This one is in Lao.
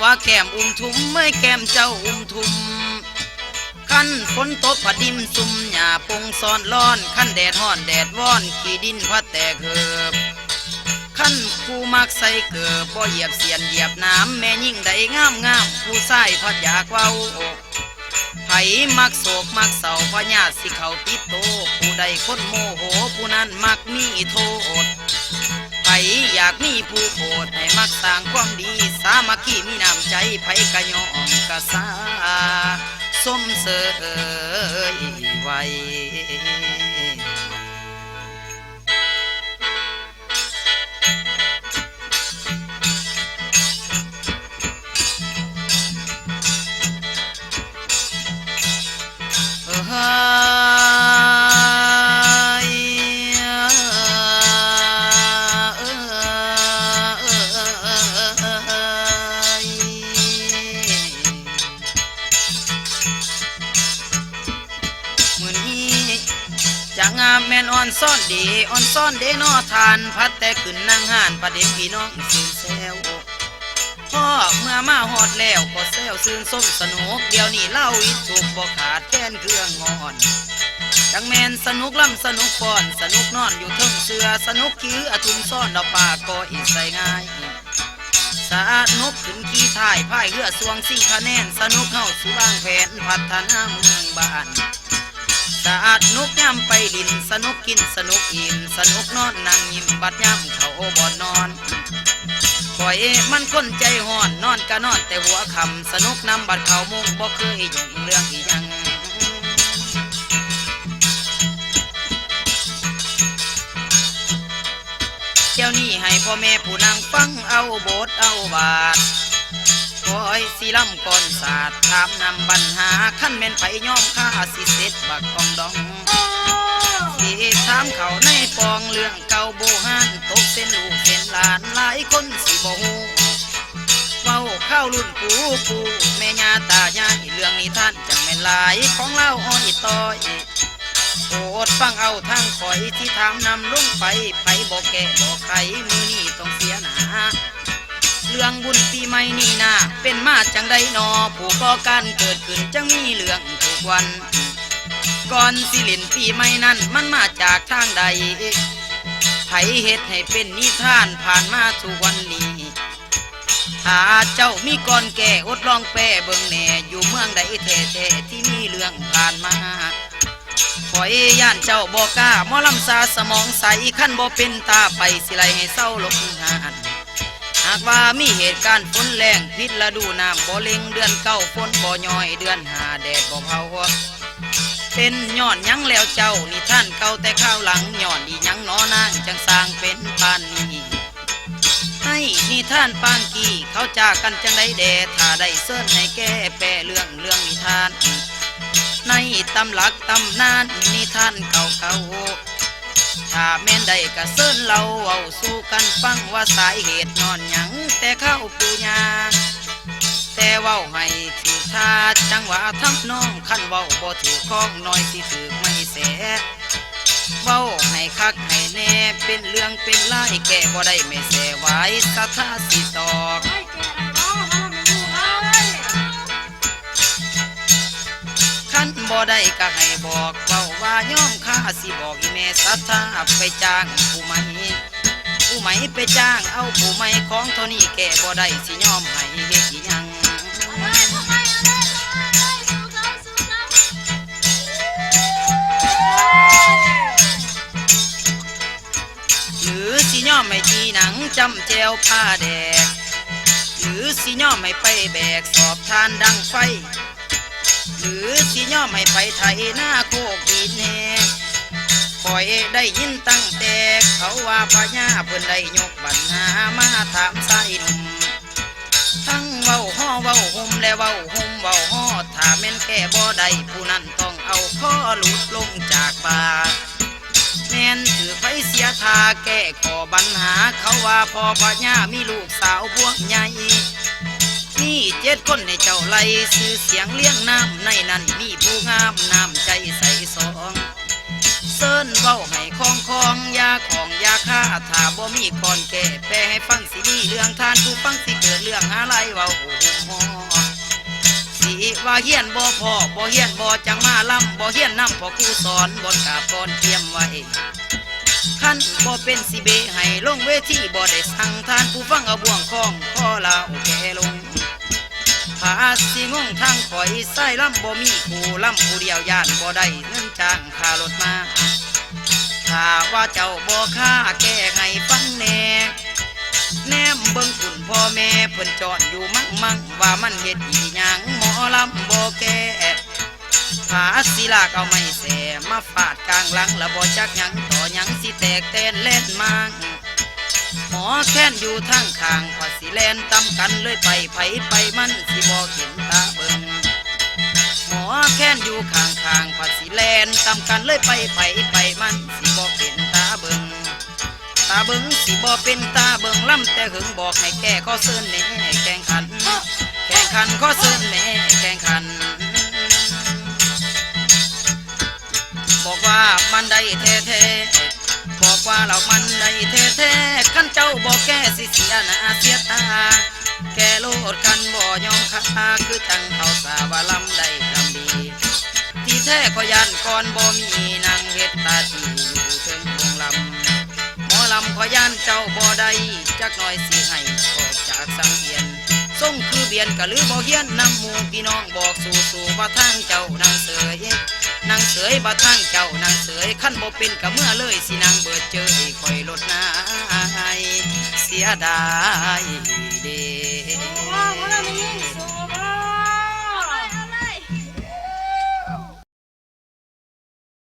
ວ່າແກ້ມອຸ້ມທຸ່ມ ເມື່ອຍແກ້ມເຈົ້າອຸ້ມທຸ່ມ ຄັນຝົນຕົກພັດດິນຊຸ່ມ ຫຍ້າປົ່ງຊ້ອນລອນ ຄັນແດດຮ້ອນແດດວອນ ຂີ້ດິນພັດແຕກເຫີບ ຄັນຜູ້ມັກໃສ່ເກີບ ບໍ່ຢຽບສຽນຢຽບໜາມ ແມ່ຍິງໃດງາມໆ ຜູ້ຊາຍພັດຢາກເວົ້າ ໃຜມັກໂສກມັກເສົ້າ ພະຍາດຊິເຂົ້າຕິດໂຕ ຜູ້ໃດຄົນໂມໂຫ ຜູ້ນັ້ນມັກມີໂທດ ໃຜຢາກມີຜູ້ໂປດ ໃຫ້ມັກສ້າງຄວາມດີ ສາມັກຄີມີນ້ຳໃຈ ໃຜກະຍອມກະສາ ຊົມເຊີຍໄວ້. ມື້ນີ້ຈະງາມແມ່ນອ່ອນຊ້ອນເດ ອ່ອນຊ້ອນເດນໍທ່ານ ພັດແຕ່ຂຶ້ນນັ່ງຮ້ານ ພັດເຫັນພີ່ນ້ອງຊື່ນແຊວ ພໍເມື່ອມາຮອດແລ້ວກໍແຊວຊື່ນຊົມສະໜຸກ ດຽວນີ້ລາວວິດທຸກບໍ່ຂາດແຄນເຄື່ອງງອນ ຈັກແມ່ນສະໜຸກລຳສະໜຸກຟ້ອນ ສະໜຸກນອນຢູ່ເທິງເສື່ອ ສະໜຸກຂີ່ເຮືອທຸ່ມຊ້ອນ ດອກປາກໍອີກໃສ່ງ່າຍ ສະໜຸກຂຶ້ນຂີ່ທ້າຍພາຍເຮືອຊ່ວງຊິງຄະແນນ ສະໜຸກເຮົາຊິວາງແຜນພັດທະນາເມືອງບ້ານ ສະໜຸກຍາມໄປຫຼິ້ນ ສະໜຸກກິນສະໜຸກອີ່ມ ສະໜຸກນອນນັ່ງຍິ້ມ ບັດຍາມເຂົ້າບ່ອນນອນ ຂ້ອຍມັນຄົນໃຈຮ້ອນ ນອນກະນອນແຕ່ຫົວຄ່ຳ ສະໜຸກນຳບັດເຂົ້າມຸງ ບໍ່ເຄີຍຫຍຸ້ງເລື່ອງອີ່ຫຍັງ ດຽວນີ້ໃຫ້ພໍ່ແມ່ຜູ້ນັ່ງຟັງເອົາບົດເອົາບາດ ຂ້ອຍຊິລຳກ່ອນສາດ ຖາມນຳບັນຫາ ຄັນແມ່ນໃຜຍອມຂ້າ ຊິເສັດບັກກອງດອງ ຊິຖາມເຂົ້າໃນປອງ ເລື່ອງເກົ່າບູຮານ ຕົກເຊັ່ນລູກເຊັ່ນຫຼານ ຫຼາຍຄົນຊິບໍ່ຮູ້ ເວົ້າຂ່າວລຸ້ນປູ່ປູ່ ແມ່ຍ່າຕາຍາຍ ເລື່ອງນິທານຈັ່ງແມ່ນຫຼາຍ ຂອງລາວອ້ອຍຕ້ອຍ ໂປດຟັງເອົາທາງຂ້ອຍ ທີ່ຖາມນຳລົງໄປ ໃຜບໍ່ແກ້ບໍ່ໄຂ ມື້ນີ້ຕ້ອງເສຍໜ້າ ເລື່ອງບຸນປີໃໝ່ນີ້ນາ ເປັນມາຈັ່ງໃດນໍ ຜູ້ກໍ່ການເກີດຂຶ້ນ ຈັ່ງມີເລື່ອງທຸກວັນ ກ່ອນຊິຫຼິ້ນປີໃໝ່ນັ້ນ ມັນມາຈາກທາງໃດ ໃຜເຮັດໃຫ້ເປັນນິທານ ຜ່ານມາທຸກວັນນີ້ ຖ້າເຈົ້າມີກ່ອນແກ້ ອົດລອງແປເບິ່ງແດ່ ຢູ່ເມືອງໃດແທ້ໆ ທີ່ມີເລື່ອງຜ່ານມາ ຂ້ອຍຢ້ານເຈົ້າບໍ່ກ້າ ໝໍລຳຊາສະໝອງໃສ ຄັນບໍ່ເປັນຕາໄປ ຊິໄລ່ໃຫ້ເຊົາລົງຮ້ານ ຫາກວ່າມີເຫດການຝົນແລ້ງ ຜິດລະດູນ້ຳບໍ່ເລັ່ງ ເດືອນເກົ້າຝົນບໍ່ຍ້ອຍ ເດືອນຫ້າແດດບໍ່ເຜົາ ເປັນຍ້ອນຫຍັງແລ້ວເຈົ້າ ນິທານເກົ່າແຕ່ຄາວຫຼັງ ຍ້ອນອີ່ຫຍັງໜໍນາງ ຈັ່ງສ້າງເປັນປານນີ້ ໃນນິທານປາງກີ້ ເຂົາຈາກກັນຈັ່ງໃດແດ່ ຖ້າໄດ້ເຊີນໃຫ້ແກ້ແປເລື່ອງ ເລື່ອງນິທານ ໃນຕຳຫຼັກຕຳນານ ນິທານເກົ່າໆ ຖ້າແມ່ນໄດ້ກະເຊີນເລົ່າ ເວົ້າສູ່ກັນຟັງ ວ່າສາເຫດຍ້ອນຫຍັງ ແຕ່ຄາວປູ່ຍ່າ ແຕ່ເວົ້າໃຫ້ຖືກທ່າ ຈັງຫວະທຳນອງ ຄັນເວົ້າບໍ່ຖືກຄອງ ໜ້ອຍຊິຖືກໄມ້ແສ ເວົ້າໃຫ້ຄັກໃຫ້ແນ່ ເປັນເລື່ອງເປັນລາຍ ແກ້ບໍ່ໄດ້ແມ່ແສຫວາຍ ສັດທາຊິຕອກ ຄັນບໍ່ໄດ້ກະໃຫ້ບອກ ເວົ້າວ່າຍອມຂ້າ ຊິບອກອີ່ແມ່ສັດທາ ໄປຈ້າງຜູ້ໃໝ່ ຜູ້ໃໝ່ໄປຈ້າງເອົາຜູ້ໃໝ່ ຂອງເທົ່ານີ້ແກ້ບໍ່ໄດ້ ຊິຍອມໃຫ້ເຮັດອີ່ຫຍັງ ຫຼືຊິຍອມໃຫ້ຈີ່ໜັງຈ້ຳແຈ່ວປາແດກ ຫຼືຊິຍອມໃຫ້ໄປແບກສອບຖ່ານດັງໄຟ ຫຼືຊິຍອມໃຫ້ໄປໄຖນາໂຄກຫີນແຮ ຂ້ອຍໄດ້ຍິນຕັ້ງແຕ່ເຂົາວ່າພະຍາເພິ່ນໄດ້ຍົກບັນຫາມາຖາມຊາຍໜຸ່ມ ທັງເວົ້າຫໍ່ເວົ້າໂຮມ ແລະເວົ້າໂຮມເວົ້າຫໍ່ ຖ້າແມ່ນແກ້ບໍ່ໄດ້ ຜູ້ນັ້ນຕ້ອງເອົາຄໍຫຼຸດລົງຈາກບ່າ ແມ່ນຖືກໃຜເສຍທ່າແກ້ຂໍ້ບັນຫາ ເຂົາວ່າພໍ່ພະຍາມີລູກສາວພວກໃຫຍ່ ມີເຈັດຄົນໃຫ້ເຈົ້າໄລ່ ຊື່ສຽງລຽງນາມ ໃນນັ້ນມີຜູ້ງາມ ນ້ຳໃຈໃສສອງ ເຕືອນເວົ້າໃຫ້ຄ່ອງໆ ຢ່າຂ້ອງຢ່າຄາ ຖ້າບໍ່ມີກ່ອນແກ້ ແປໃຫ້ຟັງ ຊິມີເລື່ອງ ທ່ານຜູ້ຟັງ ຊິເກີດເລື່ອງຫາລາຍເວົ້າຫຸ່ມຫໍ່. ຊິວ່າຮຽນບໍ່ພໍ ບໍ່ຮຽນບໍ່ຈັ່ງມາລຳ ບໍ່ຮຽນນຳພໍ່ຄູສອນ ບ່ອນກາບກ່ອນກຽມໄວ້. ຄັນບໍ່ເປັນຊິເບໃຫ້ລົງເວທີ ບໍ່ໄດ້ສັ່ງ ທ່ານຜູ້ຟັງເອົາບ່ວງຄ້ອງ ຂໍລາວແກ່ລົງ. ພາຊິງົງທາງຂ້ອຍ ສາຍລຳບໍ່ມີຄູ່ ລຳຜູ້ດຽວຢ້ານບໍ່ໄດ້ເງິນຈ້າງຄ່າລົດມາ. ຖ້າວ່າເຈົ້າບໍ່ຄາແກ້ໃຫ້ຟັງແດ່ ແນມເບິ່ງຄຸນພໍ່ແມ່ເພິ່ນຈ້ອນຢູ່ມັງໆ ວ່າມັນເຮັດອີ່ຫຍັງ ໝໍລຳບໍ່ແກ້. ພາຊິລາກເອົາໄມ້ແສ້ມາຟາດກາງຫຼັງ ລະບໍ່ຈັກຫຍັງຕໍ່ຫຍັງ ຊິແຕກແຕນແລ່ນມາງ. ໝໍແຄນຢູ່ທາງຂ້າງ ພາຊິແລ່ນຕຳກັນເລີຍໄປ ໃຜໄປມັນຊິບໍ່ເຫັນຕາເບິ່ງ. ໝໍແຄນຢູ່ຂ້າງໆ ພາຊິແລ່ນຕຳກັນເລີຍໄປ ໃຜໄປມັນຊິບໍ່ເປັນຕາເບິ່ງ. ຕາເບິ່ງຊິບໍ່ເປັນຕາເບິ່ງ ລຳແຕ່ເຫິງ ບອກໃຫ້ແກ້ ຂໍເຊີນແດ່ແຂ່ງຂັນ ແຂ່ງຂັນ ຂໍເຊີນແດ່ແຂ່ງຂັນ. ບອກວ່າມັນໄດ້ແທ້ໆ ບອກວ່າລາວມັນໄດ້ແທ້ໆ ຄັນເຈົ້າບໍ່ແກ້ຊິເສຍໜ້າເສຍຕາ. ແກ້ໂລດຄັນບໍ່ຍອມຄາ ຄືຈັ່ງເຂົາສາວ່າລຳໄດ້ລຳດີ. ທີ່ແທ້ຂ້ອຍຢ້ານກ່ອນບໍ່ມີ ນັ່ງເຮັດຕາຕີຢູ່ເທິງໂຮງລຳ. ໝໍລຳຂ້ອຍຢ້ານເຈົ້າບໍ່ໄດ້ ຈັກໜ້ອຍຊິໃຫ້ອອກຈາກສັງວຽນ. ຊົງຄືບຽນກະລືບໍ່ຮຽນນຳໝູ່ພີ່ນ້ອງ ບອກສູ້ໆ ວ່າທາງເຈົ້ານັ່ງເສີຍ ນັ່ງເສີຍ ວ່າທາງເຈົ້ານັ່ງເສີຍ. ຄັນບໍ່ເປັນກະເມືອເລີຍ ຊິນັ່ງເບີດເຈີຍ ຂ້ອຍໂລດນາຍ ເສຍດາຍ